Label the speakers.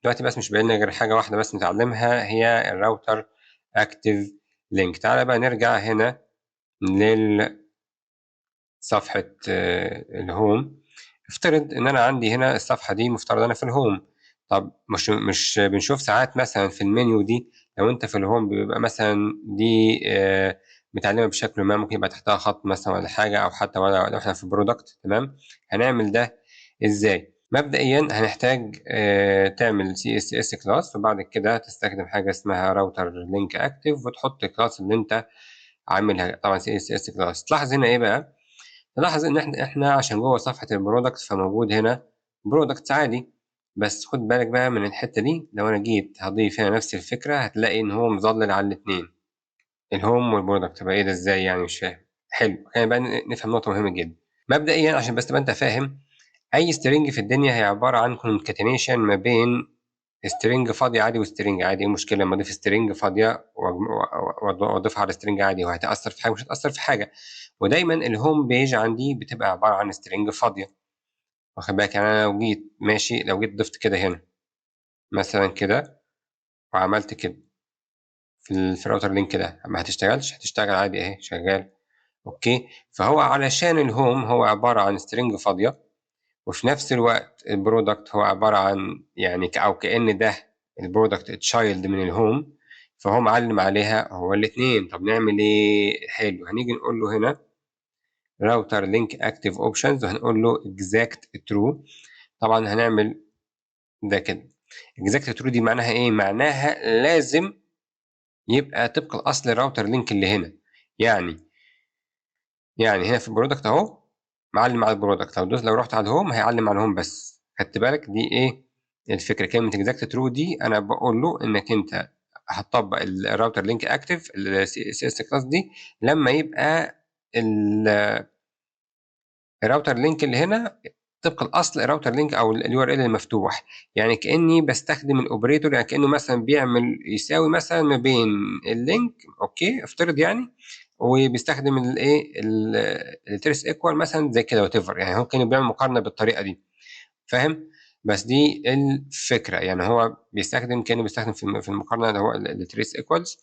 Speaker 1: دلوقتي بس مش باقي لنا غير حاجة واحدة بس نتعلمها، هي ال router active link. تعالى بقى نرجع هنا لل صفحة ال home. افترض ان انا عندي هنا الصفحة دي، مفترض انا في ال home. طب مش بنشوف ساعات مثلا في المنيو دي، لو انت في ال home بيبقى مثلا دي متعلمة بشكل ما، ممكن يبقى تحتها خط مثلا ولا حاجه، او حتى لو احنا في product. تمام. هنعمل ده ازاي؟ مبدئيا هنحتاج تعمل CSS class، وبعد كده تستخدم حاجة اسمها router link active، وتحط ال class اللي انت عاملها، طبعا CSS class. تلاحظ هنا ايه بقى؟ تلاحظ ان احنا عشان جوه صفحة ال product فموجود هنا product عادي، بس خد بالك بقى من الحتة دي. لو انا جيت هضيف هنا نفس الفكره، هتلاقي ان هو مظلل على الاثنين، ال home وال product. طب ايه ده ازاي يعني؟ مش فاهم. حلو، خلينا بقى نفهم نقطة مهمة جدا. مبدئيا عشان بس تبقى انت فاهم، اي string في الدنيا هي عبارة عن concatenation ما بين string فاضي عادي و string عادي. ايه المشكلة لما اضيف string فاضية واضيفها على string عادي؟ وهتاثر في حاجه؟ مش هتاثر في حاجه. ودايما ال home page عندي بتبقى عبارة عن string فاضيه، واخد بالك؟ يعني انا لو جيت ماشي، لو جيت ضفت كده هنا مثلا كده وعملت كده في ال router link ده، ما هتشتغلش؟ هتشتغل عادي، اهي شغال. okay، فهو علشان ال home هو عبارة عن string فاضيه، وفي نفس الوقت ال product هو عبارة عن يعني او كأن ده ال product child من ال home، فهو معلم عليها هو الاثنين. طب نعمل ايه؟ حلو، هنيجي نقول له هنا router link active options، وهنقول له exact true. طبعا هنعمل ده كده. exact true دي معناها ايه؟ معناها لازم يبقى طبق الاصل ال router link اللي هنا. يعني هنا في ال product اهو معلم على ال product، لو رحت على ال home هيعلم على ال home بس. خدت بالك؟ دي ايه الفكره؟ كلمة exact true دي انا بقول له انك انت هتطبق ال router link active ال CSS class دي لما يبقى ال router link اللي هنا طبق الاصل ال router link او ال URL المفتوح. يعني كاني بستخدم ال operator، يعني كانه مثلا بيعمل يساوي مثلا ما بين ال link، okay، افترض يعني، وبيستخدم الايه؟ ال trace equal مثلا زي كده، whatever. يعني هو كانه بيعمل مقارنة بالطريقة دي، فاهم؟ بس دي الفكره، يعني هو بيستخدم كانه بيستخدم في المقارنة اللي هو ال trace equals.